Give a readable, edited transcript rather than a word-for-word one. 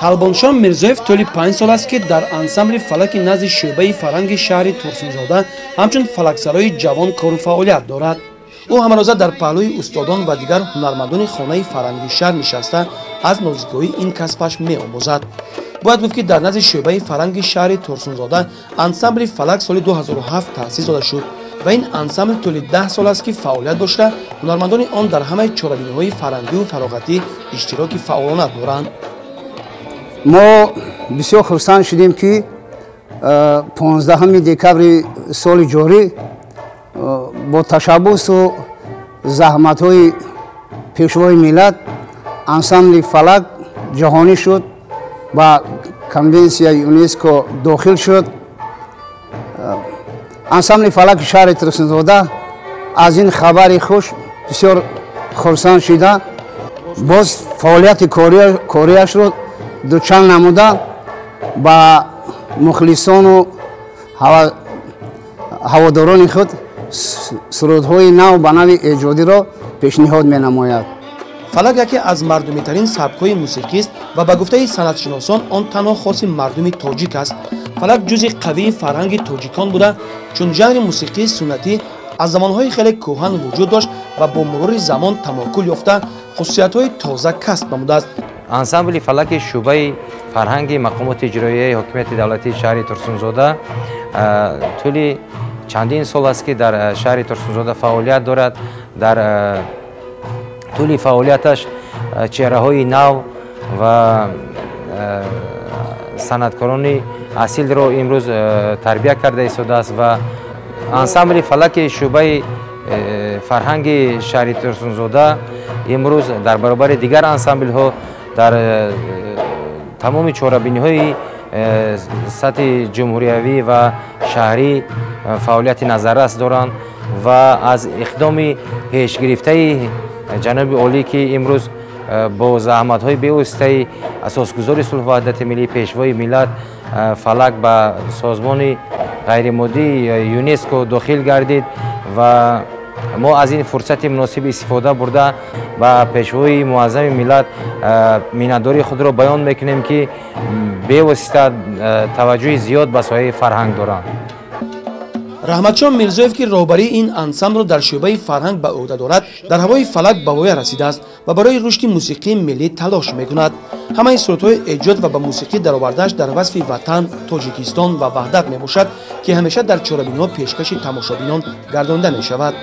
Талбоншон Мирзоев тӯли 5 сол аст, ки дар ансамбли фалаки назди шӯъбаи фарҳанги шаҳри Турсунзода ҳамчун фалаксарои ҷавон кору фаъолият дорад. Ӯ ҳамарӯза дар паҳлӯи устодон ва дигар ҳунармандони хонаи фарҳанги шаҳр нишаста, аз нозикиҳои ин касбаш меомӯзад. Бояд гуфт, ки дар назди шӯъбаи фарҳанги шаҳри Турсунзода ансамбли фалак соли 2007 таъсис дода шуд ва ин ансамбл тӯли 10 сол аст, ки фаъолият дошта, ҳунармандони он дар ҳамаи чорабиниҳои фарҳангию фароғатӣ иштироки фаъолона доранд. Мо бисёр хурсанд шудем, ки 15 декабри соли ҷорӣ бо ташаббусу заҳматҳои Пешвои миллат ансамбли фалак ҷаҳонӣ шуд, ба конвенсияи ЮНЕСКО дохил шуд. Ансамбли фалаки шаҳри Турсунзода аз ин хабари хуш бисёр хурсанд шида, боз фаъолияти кориашро дучанд намуда, ба мухлисону ҳаводорони худ сурудҳои нав ба нави эҷодиро пешниҳод менамояд. Фалак яке аз мардумитарин сабкҳои мусиқист ва ба гуфтаи санъатшиносон, он танҳо хоси мардуми тоҷик аст. Фалак ҷузъи қавии фарҳанги тоҷикон буда, чун жанри мусиқии суннатӣ аз замонҳои хеле кӯҳан вуҷуд дошт ва бо мурури замон тамокул ёфта, хусусиятҳои тоза касб намудааст. Ансамбли фалаки шӯъбаи фарҳанги мақомоти иҷроияи ҳокимияти давлатии шаҳри Турсунзода тӯли чандин сол аст, ки дар шаҳри Турсунзода фаъолият дорад. Дар тӯли фаъолияташ чеҳраҳои нав ва санъаткорони асилро имрӯз тарбия карда истодааст ва ансамбли фалаки шӯъбаи фарҳанги шаҳри Турсунзода имрӯз дар баробари дигар ансамблҳо дар тамоми чорабиниҳои сатҳи ҷумҳуриявӣ ва шаҳрӣ фаъолияти назаррас доранд ва аз иқдоми пешгирифтаи ҷаноби олӣ, ки имрӯз бо заҳматҳои бевоситаи асосгузори сулҳу ваҳдати миллӣ, Пешвои миллат, фалак ба созмони ғайримоддии ЮНЕСКО дохил гардид ва мо аз ин фурсати муносиб истифода бурда, ба Пешвои муаззами миллат миннатдории худро баён мекунем, ки бевосита таваҷҷӯҳи зиёд ба соҳаи фарҳанг доранд. Раҳматшон Мирзоев, ки роҳбарии ин ансамблро дар шӯъбаи фарҳанг ба ӯҳда дорад, дар ҳавои фалак ба воя расидааст ва барои рушди мусиқии миллӣ талош мекунад. Ҳамаи сурудҳои эҷод ва ба мусиқӣ даровардааш дар васфи ватан, Тоҷикистон ва ваҳдат мебошад, ки ҳамеша дар чорабиниҳо пешкаши тамошобинон гардонда мешавад.